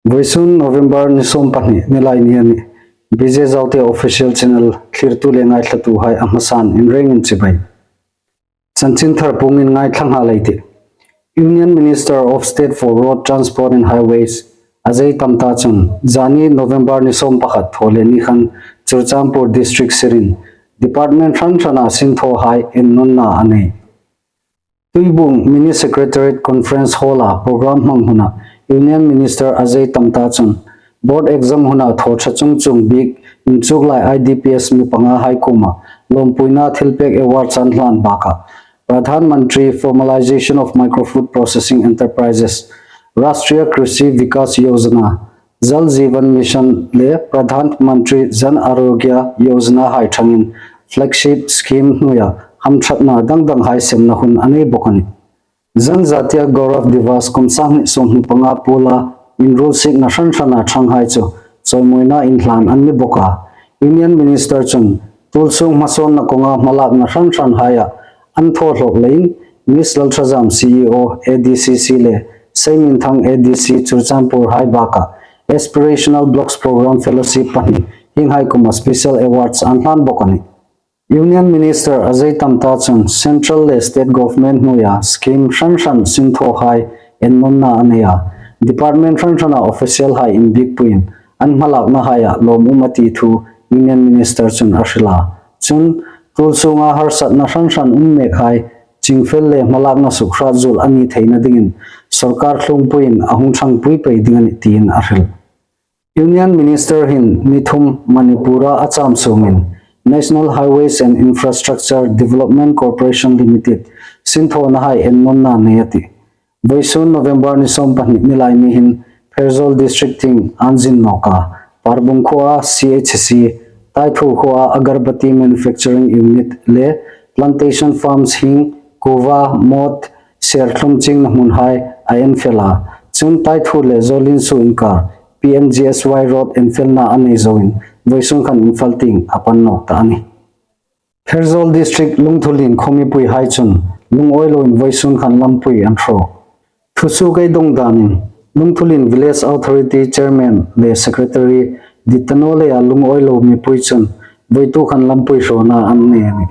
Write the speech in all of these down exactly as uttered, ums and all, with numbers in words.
Vawisun November ni sawm pahni, Nilaini a nih. B J Zote Official Channel thlirtu le ngaithlatuhai a hmasan inrengin chibai. Chanchinthar puongin ngaithla nghal ei tih. Union Minister of State for Road Transport and Highways, Ajay Tamta chun, zani November ni sawm pakhat thaw le ni khan Churachandpur District sirin department hran hrana sinthawhai ennawnna a nei. Tuibuong Mini Secretariat Conference Hall-a program hmang huna Union Minister Ajay Tamta chun, board exam huna thaw ṭha chung chung bik inchuklai I D P S mi pangahai kuoma lawmpuina thilpek award an hlan baka Pradhan Mantri Formalization of Microfood Processing Enterprises, Rashtriya Krishi Vikas Yojana, Jal Jeevan Mission le Pradhan Mantri Jan Arogya Yojana hai ṭhangin flagship scheme hnuoia hamṭhatna dang danghai semna hun a nei bawk a nih. Janjatiya Gaurav Diwas kum sanghni sawmhni panga puola inruolsikna hran hrana ṭhanghai chu chawimawina inhlan an ni bawk a. Union Minister chun tulsung hmasawnna kawnga hmalakna hran hranhaia an thaw hlawk leiin Miss Lalṭhazam C E O A D C C le Seiminthang A D C Churachandpur hai baka Aspirational Blocks Program Fellowship pahni hienghai kuoma special awards an hlan bawk a nih. Union Minister Ajay Tamta chun Central le State Government hnuoia scheme hran hran sinthawhai ennawnna a nei a, department hran hrana official hai inbikpuiin an hmalaknahaia lawm um a ti thu Union Minister chun a hril a. Chun, tulsunga harsatna hran hran um mekhai chingfel le hmalakna sukhrât zuol a ni theina dingin sawrkar hlungpuiin a hung ṭhangpui pei ding a nih tiin a hril. Union Minister hin ni thum Manipur-a a cham sungin National Highways and Infrastructure Development Corporation Limited sinthawnahai ennawnna nei a tih. Vawisun November ni sawm pahni Nilaini hin Pherzawl District tieng an zin nawk a, Parbung khuoa C H C, Taithu khuoa Agarbatti Manufacturing Unit le Plantation Farms hieng kuva, mawt, ser thlum chingna hmunhai a enfel a. Chun Taithu le Zolinsu inkar P M G S Y Road enfelna a nei zoin vawisun khan Imphal tieng a pan nawk ta a nih. Pherzawl District Lungthulien khaw mipuihai chun lungawi loin vawisun khan lampui an hraw. Thusuok ei dawng danin, Lungthulien Village Authority Chairman le Secretary dit ta naw leia lungawi lo mipui chun vawituk khan lampui hrawna an nei a nih.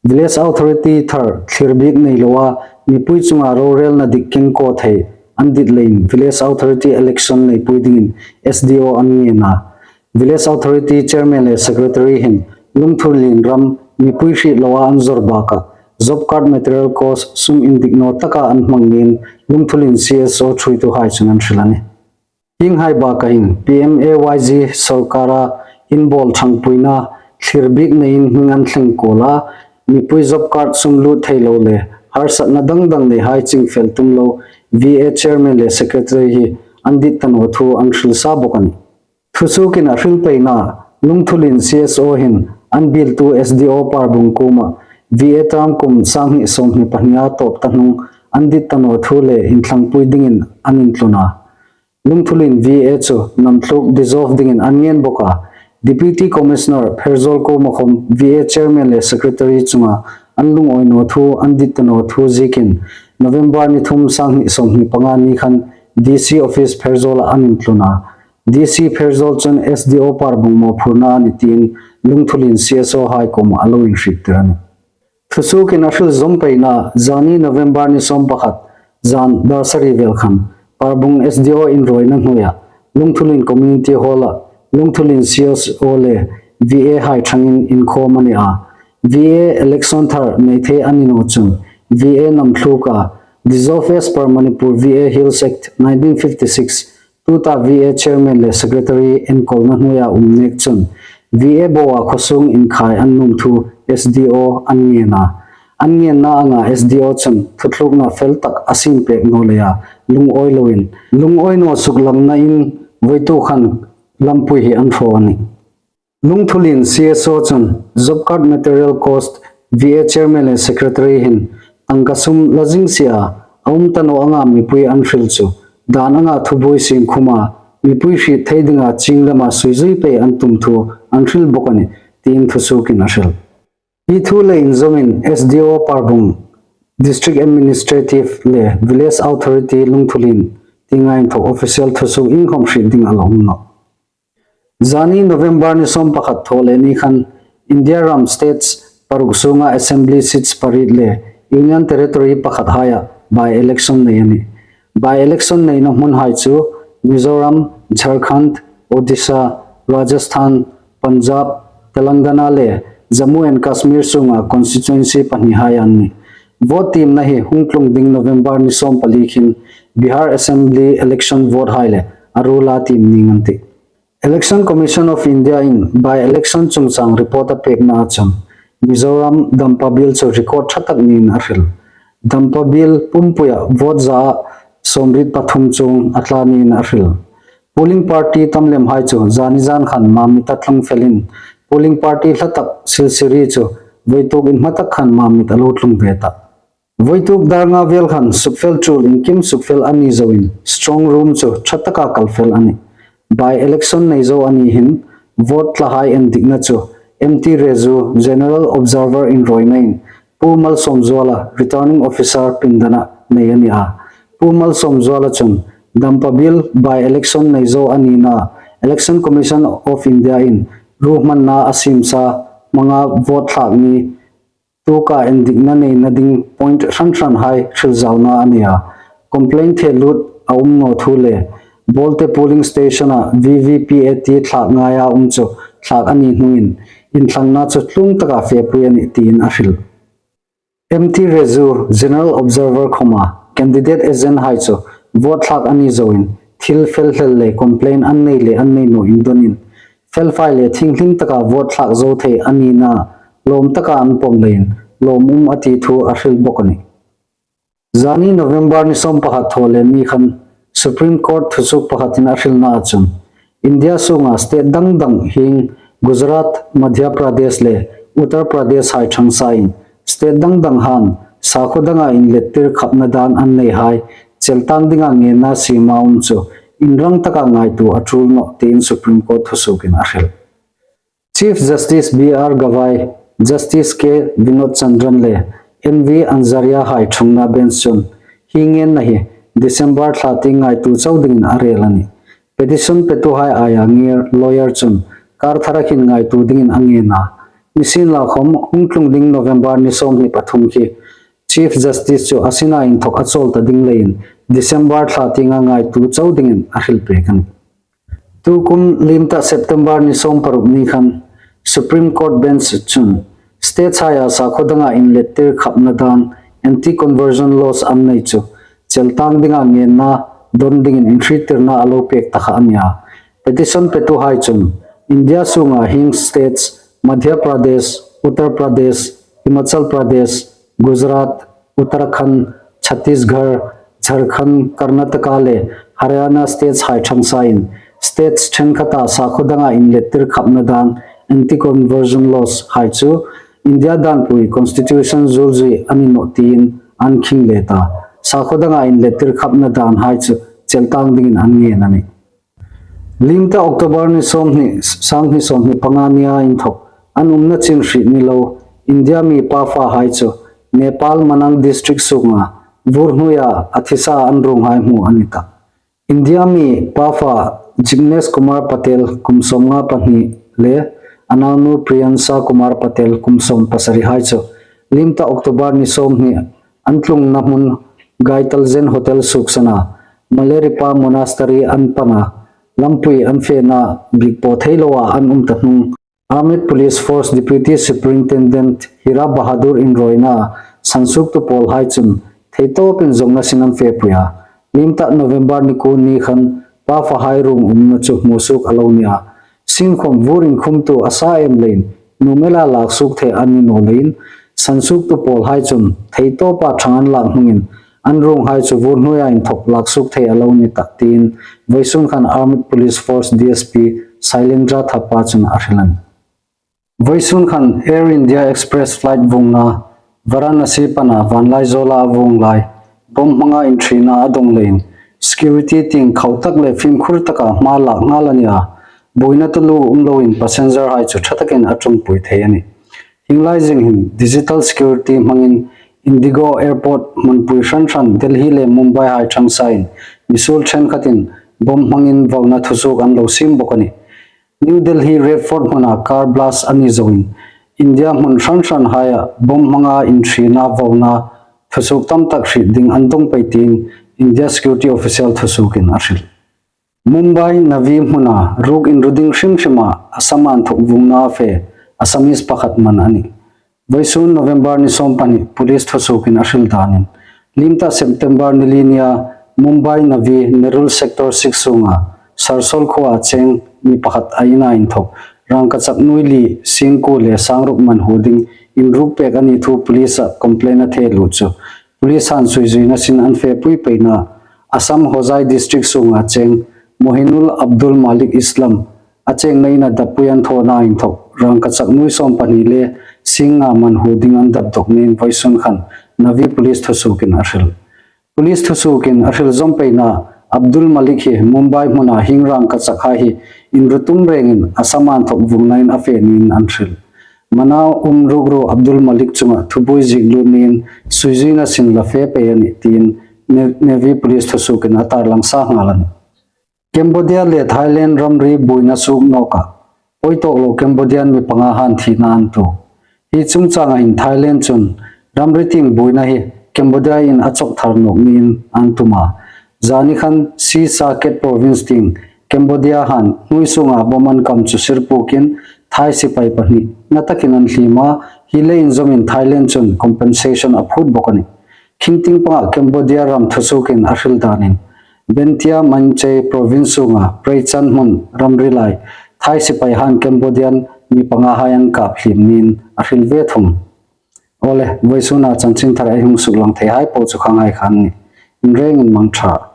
Village Authority thar thlirbiek nei loa mipui chunga rorelna dik kengkaw thei an dit leiin Village Authority election neipui dingin S D O an ngen a. Village Authority Chairman le Secretary hin Lungthulien ram mipui hriet loa an zawr baka job card material cost sum indik naw taka an hmang niin Lungthulien C S O ṭhuoituhai chun an hril a nih. Hienghai baka hin P M A Y G sawrkara inbawl ṭhangpuina thlirbiek neiin hming an thleng kuol a, mipui job card sum lut thei lo le harsatna dang dang neihai chingfel tum lo V A Chairman le Secretary hi an dit ta naw thu an hril sa bawk a nih. Thusuokin a hril peina, Lungthulien C S O hin an bieltu S D O Parbung kuoma V A term kum sanghni sawmhni pahnia tawp ta hnung an dit ta naw thu le inthlangpui dingin an intlun a. Lungthulien V A chu namthluk dissolve dingin an ngen bawk a. Deputy Commissioner Pherzawl kuoma khawm V A Chairman le Secretary chunga an lungawi naw thu, an dit ta naw thu ziekin November ni thum sanghni sawmhni panga ni khan D C Office Pherzawl-a an intlun a. D C Pherzawl chun S D O Parbung mawphurna a ni tiin Lungthulien C S O hai kuoma a lo inhriettir a nih. Thusuokin a hril zawm peina, zani November ni sawm pakhat, zan dar sari vel khan Parbung S D O inruoina hnuoia Lungthulien Community Hall-a Lungthulien C S O le V A hai ṭhangin inkhawm a ni a. V A election thar nei thei a ni naw chun V A namthluka dissolve as per Manipur V A Hills Act nineteen fifty-six, tuta V A Chairman le Secretary enkawlna hnuoia um nek chun V A boa khawsung inkhai an nuom thu S D O an ngen a. An ngenna anga S D O chun thutlukna fel tak a siem pek naw leia lungawi loin, lungawi naw suklangna in vawituk khan lampui hi an hraw a nih. Lungthulien C S O chun job card material cost V A Chairman le Secretary hin tangka sum la zing si a, a um ta naw anga mipui an hril chu dan anga thubuoi siem khuma mipui hriet thei dinga ching lema sui zui pei an tum thu an hril bawk a nih, tiin thusuokin a hril. Hi thu le inzawmin S D O Parbung, District Administrative le Village Authority Lungthulien ti nga inthok official thusuok iengkhawm hriet ding a lo um nawh. Zani November ni sawm pakhat thaw le ni khan India ram states paruk sunga assembly seats pariet le union territory pakhat haia by-election nei a nih. By-election neina hmunhai chu Mizoram, Jharkhand, Odisha, Rajasthan, Punjab, Telangana le Jammu and Kashmir sunga constituency pahnihai an nih. Vote tiemna hi hung tlung ding November ni sawm pali khin Bihar assembly election vote hai le a ruola tiem ning an tih. Election Commission of India in by-election chungchang report a pekna a chun Mizoram Dampabil chu record ṭha tak niin a hril. Dampabil pumpuia vote zaa sawmriet pathum chuong a tla niin a hril. Polling party tam lemhai chu zani zan khan Mamit a tlung felin polling party hla tak Silsiri chu voituk inhma tak khan Mamit a lo tlung ve ta. Voituk dar nga vel khan sukfel tul inkim sukfel a ni zoin strong room chu ṭha taka kal fel a nih. By-election nei zo a ni hin vote tlahai endikna chu M T Rezu General Observer inrawinain Pu Malsawmzuala Returning Officer pindana nei a ni a. Pu Malsawmzuala chun Dampabil by-election nei zo a nina Election Commission of India in ruhmanna a siemsa hmanga vote thlak ni tuka endikna neina ding point hran hranhai hrilzauna a nei a. Complaint thelut a um naw thu le Bawlte polling station-a V V P A T thlak ngaia um chu thlak a ni hnungin inthlangna chu tlung taka fepui a nih tiin a hril. M T Rezu General Observer khawma candidate agent hai chu vote thlak a ni zoin thil felhlel le complaint an nei le an nei naw indawn in felfai le thinghlim taka vote thlak zo thei a nina lawm taka an pawm leiin lawmum a ti thu a hril bawk a nih. Zani November ni sawm pakhat thaw le ni khan Supreme Court thusuok pakhatin a hrilna a chun India sunga state dang dang hieng Gujarat, Madhya Pradesh le Uttar Pradesh hai ṭhang sain state dang dang han sakhuo danga inlettir khapna dan an nei hai cheltang dinga ngenna siema um chu inrang taka ngaituo a tul nawh tiin Supreme Court thusuokin a hril. Chief Justice B R Gavai, Justice K Vinod Chandran le N V Anjaria hai ṭhungna bench chun hi ngenna hi December thla tieng ngaituo chau dingin a rel a nih. Petition petuhai aia ngir lawyer chun kar thara khin ngaituo dingin a ngen a. Nisienlakhawm hung tlung ding November ni sawmhni pathum khi Chief Justice chu a sina inthok a chawl ta ding leiin December thla tienga ngaituo chau dingin a hril pek a nih. Tukum liem ta September ni sawm paruk ni khan Supreme Court bench chun states haia sakhuo danga inlettir khapna dan anti-conversion laws an nei chu cheltang dinga ngenna dawn dingin inhriettirna a lo pek ta kha a nih a. Petition petuhai chun India sunga hieng states Madhya Pradesh, Uttar Pradesh, Himachal Pradesh, Gujarat, Uttarakhand, Chhattisgarh, Jharkhand, Karnataka le Haryana states hai ṭhang sain states ṭhenkhata sakhuo danga inlettir khapna dan anti-conversion laws hai chu India danpui constitution zuolzui a ni nawh tiin an khing let a. Sakhuo danga inlettir khapna dan hai chu cheltang dingin an ngen a nih. Liem ta October ni sawmhni, sanghni sawmhni panga nia inthok an umna chin hriet ni lo India mi pa fa hai chu Nepal Manang district sunga vur hnuoia a thisa an ruong hai hmu a ni ta. India mi pa fa Jignesh Kumar Patel kum sawmnga pahni le a naunu Priyansa Kumar Patel kum sawm pasari hai chu liem ta October ni sawmhni an tlungna hmun Gaitalzen Hotel suoksana Maleripa Monastery an pana lampui an fena bik paw thei loa an um ta hnung Armed Police Force Deputy Superintendent Hira Bahadur inrawina sansuoktu pawl hai chun theitawpin zawngna sin an fepui a. Liem ta November ni kuo ni khan pa fa hai ruong umna chu hmusuok a lo ni a. Sienkhawm vur inkhumtu a sa em leiin nuom ela laksuok thei an ni naw leiin sansuoktu pawl hai chun theitawpa ṭhang an lak hnungin an ruong hai chu vur hnuoia inthok laksuok thei a lo ni ta tiin vawisun khan Armed Police Force D S P Sailendra Thapa chun a hril a nih. Vawisun khan Air India Express flight vungna Varanasi pana vanlai zawla a vung lai bomb hmanga inṭhina a dawng leiin security tieng khauh tak le fimkhur taka hma lak nghal a ni a. Buoina tulu um loin passenger hai chu ṭha takin a ṭumpui thei a nih. Hieng lai zing hin digital security hmangin Indigo Airport hmunpui hran hran Delhi le Mumbai hai ṭhang sain Misuol ṭhenkhatin bomb hmangin vona thusuok an lo siem bawk a nih. New Delhi Red Fort hmuna car blast a ni zoin India hmun hran hranhaia bomb hmanga inṭhina vona thusuok tamtak hriet ding an dong pei tiin India security official thusuokin a hril. Mumbai Navi hmuna ruok inru ding hrim hrima Assam a inthawk vuongna a fe Assamese pakhat man a nih. Vawisun November ni sawmpahni police thusuokin a hril danin, limta September ni li nia Mumbai Navi Nerul Sector six sunga Sarsol khuoa cheng mi pakhat a ina inthawk rangkachak nuoi li, singkuo le sangruk man huo ding inruk pek a ni thu police-a complaint a thehlut chu police han suizuina sin an fepui peina Assam Hojai district sunga cheng Mohinul Abdul Malik Islam a chengna ina dappui an thawna inthawk rangkachak nuoi sawmpahni le sing nga man huo ding an dap dawk niin vawisun khan Navi police thusuokin a hril. Police thusuokin a hril zawm peina Abdul Malik hi Mumbai hmuna hieng rangkachakhai hi inru tum rengin Assam a inthawk vuongnain a fe niin an hril. Mana um rukru Abdul Malik chunga thubuoi ziek lut niin suizuina sin la fe pei a nih tiin Navi police thusuokin a tarlang sa nghal a nih. Cambodia le Thailand ramri buoina suok nawka pawi tawk lo Cambodian mi panga han thina an tuok. Hi chungchanga hin Thailand chun ramri tieng buoina hi Cambodia in a chawk thar nawk niin an tum a. Zani khan Sisakhet province tieng Cambodia han hnuoi sunga bomb an kam chu sirpuokin Thai sipai pahni na takin an hliem a, hi le inzawmin Thailand chun compensation a phut bawk a nih. Khingting panga Cambodia ram thusuokin a hril danin Bentia Manchei province sunga Preichan hmun ramri lai Thai sipai han Cambodian mi pangahai an kap hliem niin a hril ve thung. Awle, vawisuna chanchin thar ei hung suklang theihai po chu kha ngai khan ni. Inrengin mangṭha.